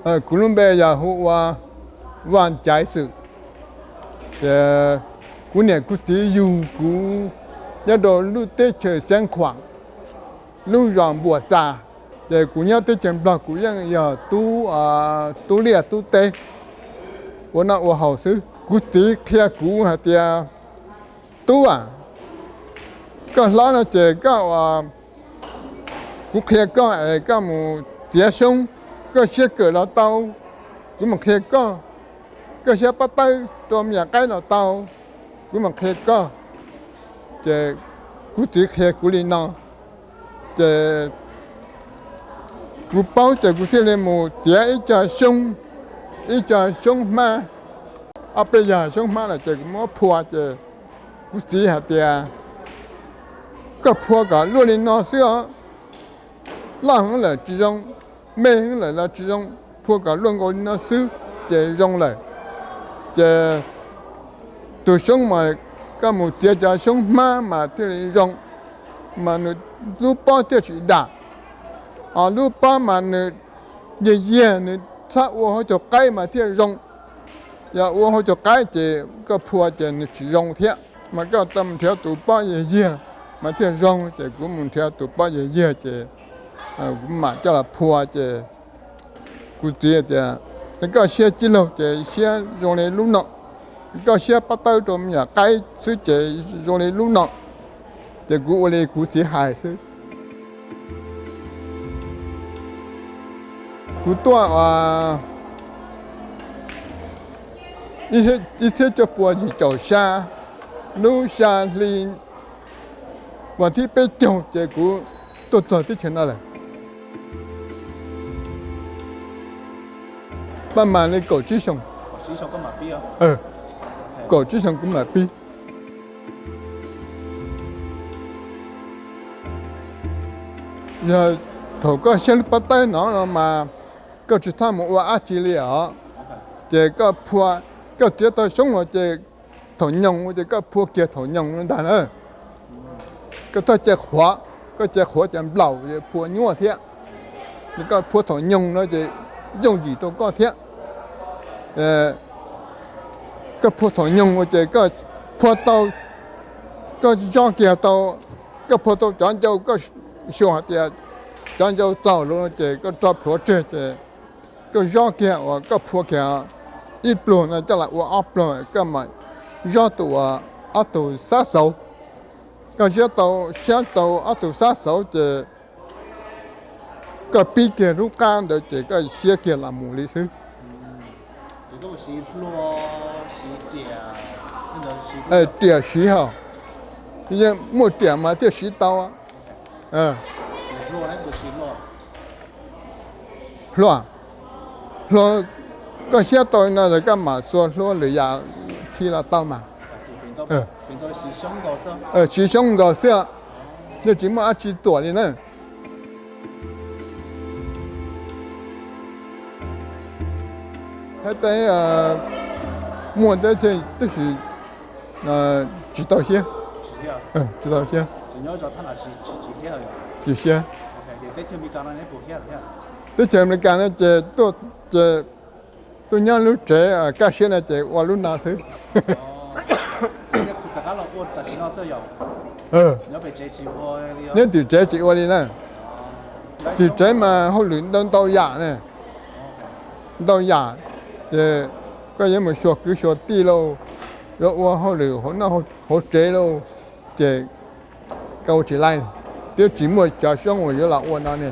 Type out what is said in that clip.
Kuv lub npe yog hu ua Vaj Caiv Xwm. Ces kuv niam kuv txiv yug kuv nyob rau lub teb chaws Xeev Khuam, lub zos Npuas Xas. Ces kuv nyob teb chaws Nplog kuv yeej yog tub, tub liaj tub teb, ua noj ua haus xwb. Kuv txiv qhia kuv hais tias, tub a, koj hlob no ces koj, kuv qhia koj es koj mus txiav xyoob, koj siab kawm los tau, kuv mam qhia koj. Koj siab pab tawb rau me nyuam qaib los tau, kuv mam qhia koj. Ces kuv txiv qhia kuv li no, ces kuv paub ces kuv thiaj li mus txiav ib co xyoob, ib co xyoob hmab, ob peb yog xyoob hmab lawm ces kuv muab phua ces kuv txiv hais tias, koj phua kom luaj li no xwb os, loj heev lawm tsis zoo, me heev lawm los tsis zoo, phua kom luaj nkaus li no xwb ces zoo lawm. Ces tus xyoob mas koj mus txiav cov xyoob hmab mas thiaj li zoo, mas nws lub pob thiaj tsis dam. Ho lub pob mas nws yiag yiag, nws txhob ua hauv caug qaib mas thiaj zoo. Yog ua hauv caug qaib ces koj phua ces nws tsis zoo thiab, mas koj tau mus nrhiav tus pob yiag yiag mas thiaj zoo. Ces kuv mus nrhiav tus pob yiag yiag ces kuv mam coj los phua ces kuv txiv tias, koj siab txij laug ces siab zoo li lub no, koj siab pab tawb rau me nyuam qaib xwb ces zoo li lub no. Ces kuv ua li kuv txiv hais xwb. Kuv tuaj ib txhiab cuaj pua yim caum xya, lub xya hli vas thib peb caug ces kuv tuaj txog teb chaws no lawm. Paj mas li kaum tsib xyoos. Kaum tsib xyoos kuv mam pib. Yog thaum koj siab lub pob tawb no no mas koj tsis txhob mus ua dab tsi li os. Ces koj phua, koj txiav tau xyoob los ces thaum nyoos ces koj phua kiag thaum nyoos no ntag na. Koj txhob cia qhuav, koj cia qhuav ces nplaum phua nyuaj thiab. Ces koj phua thaum nyoos no ces yooj yim rau koj thiab. Koj phua thaum nyoos ces koj phua tau, koj zob kiag tau, koj phua tau cov ncau, koj xyuas hais tias cov ncau txaus lawm no ces koj rho plhuav tseg ces koj zob kiag uas koj phua kiag ib pluag no coj los ua ob pluag, koj mam zob tus uas ob tug xab xauv. Koj zob tau, siab tau ob tug xab xauv ces koj pib kiag lub qab ntawd ces koj siab kiag los mus li xwb. Riam siv hos, yeej muaj riam mas thiaj siv tau. Hlua, hlua, koj siab tau no ces koj mam xuas hlua lwm yam khi los tau mas. Siv xyoob nkaus xwb, yeej tsis muaj dab tsi tuam li na. Thaib teb muaj teb tab sis tsis tau siab, tsis tau siab. Tsis siab. Teb chaws Amelikas no ces tuaj ces tuaj nyob lub tsev kaj siab no ces ua lub no xwb. Nyob tim tsev tsis ua li na. Tim tsev mas hauj lwm ntau ntau yam ne, ntau yam. Ces koj yuav mus xyuas kwv xyuas tij lauj, yuav ua hauj lwm hauv noj hauv tsev lauj, ces koj ua tsis laij, twb tsis muaj cov xyoob uas yuav los ua no ne.